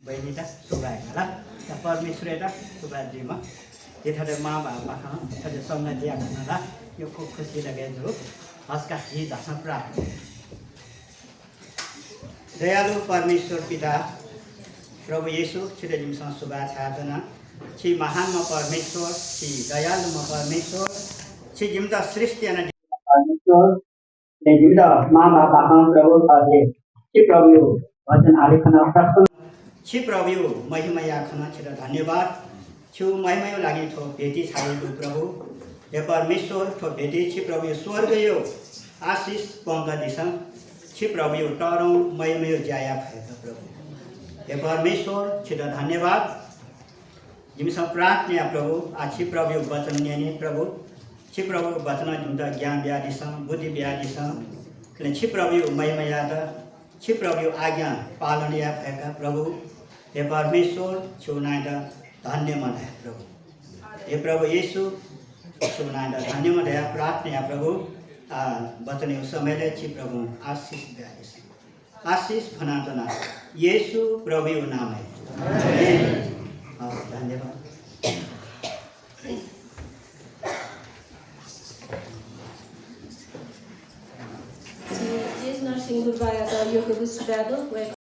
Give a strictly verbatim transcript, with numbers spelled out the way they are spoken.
बहिनीत सुभाय् खला। परमेश्वरयात सुभाय् जुइमा। झी थथे मांबौपाखें थथे सम्मान दिया खना ला यक्व खुसी लगे जू। हसका हि धासं प्रार्थना। दयालु परमेश्वर पिता, प्रभु येशू, छित जिमिसं सुभाय् छाय् च्वना। छि महान्म्ह परमेश्वर, छि दयालुम्ह परमेश्वर, छि जिमित सृष्टि यानादीम्ह परमेश्वर। जिमित मांबौपाखें प्रभु थथे छि प्रभुयो वचन आलेखन प्रस्तुत। छि प्रभुयो महिमाया खन छित धन्यवाद। छु महिमायो लागि थ्व भेटी छायेगु प्रभु। हे परमेश्वर, थ्व भेटी छि प्रभुयो स्वर्गयो आशिष पंकादिसँ। छि प्रभुयो तःधं महिमायो ज्या याये फय्क प्रभु। हे परमेश्वर, छित धन्यवाद। जिमिसं प्रार्थना या प्रभु, आ छि प्रभुयो वचन न्यने प्रभु। छि प्रभुयो वचनं जिमित ज्ञान बियादिसँ, बुद्धि बियादिसँ। कने छि प्रभुयो महिमा यात, छि प्रभुयो आज्ञा पालन याये फय्क प्रभु। हे परमेश्वर, छु नायेत धन्यवाद हे प्रभु। हे प्रभु येशू, छु नायेत धन्यवाद हे प्रार्थना या प्रभु। आ वचनयो समयले छि प्रभु आशिष बियादिसँ। आशिष फनाच्वना येशू प्रभुयो नामय्। आमेन। हस्, धन्यवाद। झी जेस नरसिंह गुरुबायात यक्व सुभाय् दु।